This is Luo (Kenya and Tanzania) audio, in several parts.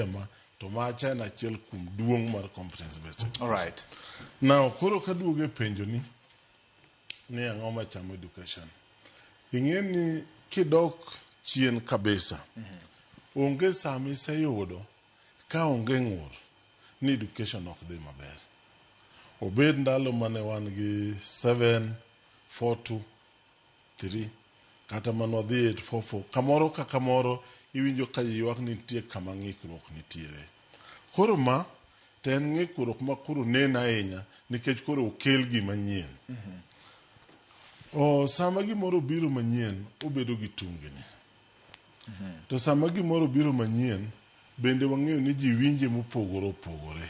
Ma to macha en achiel kuom duong' mar competence based. All right. Now koro kaduogo e penjo ni ang'o machamo education, ing'e ni kidok chien kabisa, onge sama iseyudo ka onge ng'ur ni education ok dhi maber. Obed ndalo mane wan gi 7 4 2 3 kata mane wadhi 8 4 4, kamoro ka kamoro iwinjo ka ji ywak ni nitie kama ng'ikruok nitiere. Koro ma to en ng'ikruok ma koro neno ahinya nikech koro okel gima nyien. O sama gimoro obiro manyien, obedo gi tungni. To sama gimoro obiro manyien, bende wang'eyo ni ji winje mopogore opogore.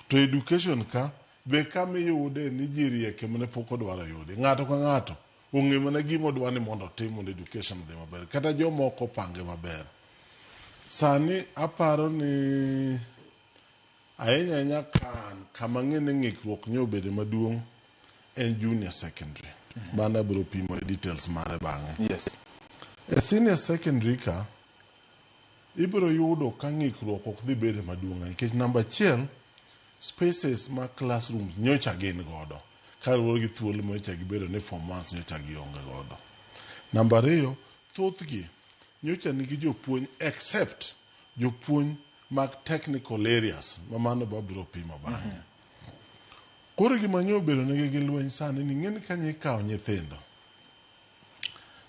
To education ka be kama iyude ni ji riek ema ne pok odwaro yude. Ng'ato ka ng'ato ong'e mana gima odwa ni mondo otim mondo education odhi maber. Kata jomoko opange maber. Sani aparo ni ahinya ahinya kan kama ng'e ni ng'ikruok nyo obedo maduong' en junior secondary. Mano abiro pimo e details mare bang'e. E senior secondary ka ibiro yudo ka ng'ikruok ok dhi bedo maduong' nikech namba achiel, spaces ma classrooms nyocha gin godo kaluwore gi thuolo manyocha gibedo ni form ones nyocha gionge godo. Namba ariyo, thothgi nyocha nigi jopuonj except jopuonj mag technical areas ma mano babiro pimo bang'e. Koro gima nyo obedo negi gi lweny sani ni ing'e ni kanyo ikawo nyithindo,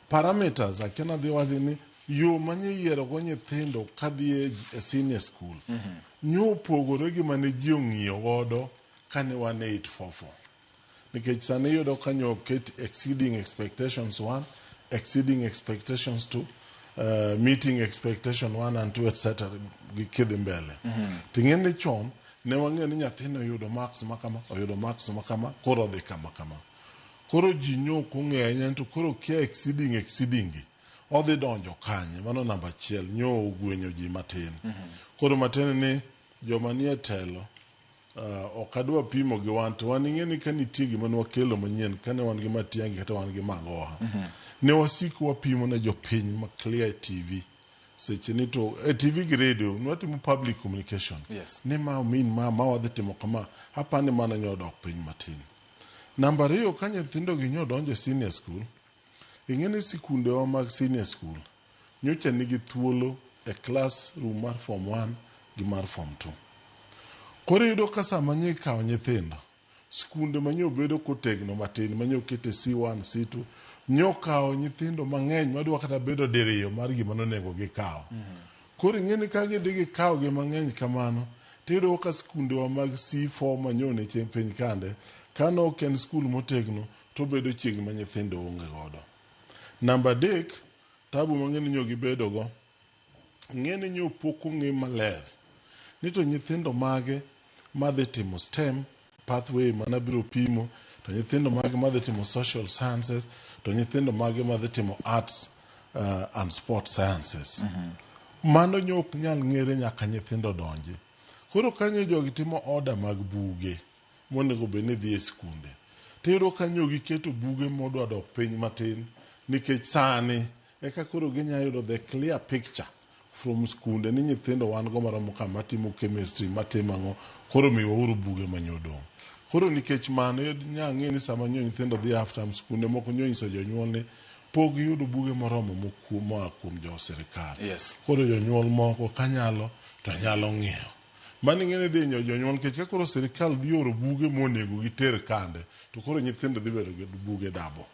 parameters akia nadhi wacho ni yo manye yiero go nyithindo kadhi e senior school nyo opogore gi mane ji ong'iyo godo kane wan e 844, nikech sani iyudo ka nyo oket exceeding expectations 1, exceeding expectations 2, meeting expectation 1 and 2, etc. Gi kidhi mbele. Ting'e ni chon ne wang'eyo ni nyathino oyudo marks ma kama, oyudo marks ma kama, koro odhi kama kama. Koro ji nyo ok ong'eyo ahinya ni to koro kia exceeding gi odhi donjo kanye. Mano namba achiel nyo ogwenyo ji matin. Koro matin ni joma nie telo, ok adwa pimo gi wan, to wan ing'e ni ka nitie gima ne wakelo manyien kane wan gi Matiang'i kata wan gi Magoha, ne wasiko wapimo ne jopiny ma clear e TV seche ni to e TV gi radio ne watimo public communication ni ma min ma wadhi timo kama. Apani mano nyo dok piny matin. Namba ariyo, ka nyithindo gi nyo donjo e senior school, ing'e ni sikundewa mag senior school nyocha nigi thuolo e classroom mar form 1 gi mar form 2. Koro iyudo ka sama nye ikawo nyithindo, skunde manyo bedo kotegno matin manyo kete C1, C2 nyo kawo nyithindo mang'eny madwa kata bedo diriyo mar gima nonego gikaw. Koro ing'e ni ka gidhi gikawo gi mang'eny kamano, tiyudo ka skundewa mag C4 manyo ne chien piny kande, kano ok en skul motegno to obedo chiegni ma nyithindo onge godo. Namba adek, tabu mang'e ni nyo gibedo go, ng'e ni nyo pok ong'e maler ni to nyithindo mage madhi timo STEM pathway mana biro pimo, to nyithindo mage madhi timo social sciences, to nyithindo mage madhi timo arts and sport sciences. Mano nyo ok nyal ng'ere nyaka nyithindo donji. Koro kanyo jogi timo order mag buge monego bed ni dhi e skunde, tiyudo ka nyo giketo buge modwa dok piny matin nikech sani eka koro ginya yudo the clear picture from skunde ni nyithindo wan go maromo kama timo chemistry, matimo ang'o, koro miwauru buge manyodong'. Koro nikech mano nya ng'e ni sama nyo nyithindo dhi half term, skunde moko nyo nyiso jonyuol ni pok giyudo buge moromo moa kuom jo sirikal. Koro jonyuol moko kanyalo to nyalo ng'iewo. Mano ing'e ni dhi hinyo jonyuol nikech ka koro sirikal dhi oro buge monego giter kande, to koro nyithindo dhi bedo gi buge dabo.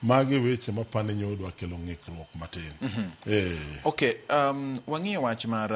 Magi weche mapani nyo dwa kelo ng'ikruok matin. Okay, wang'iyo wach mar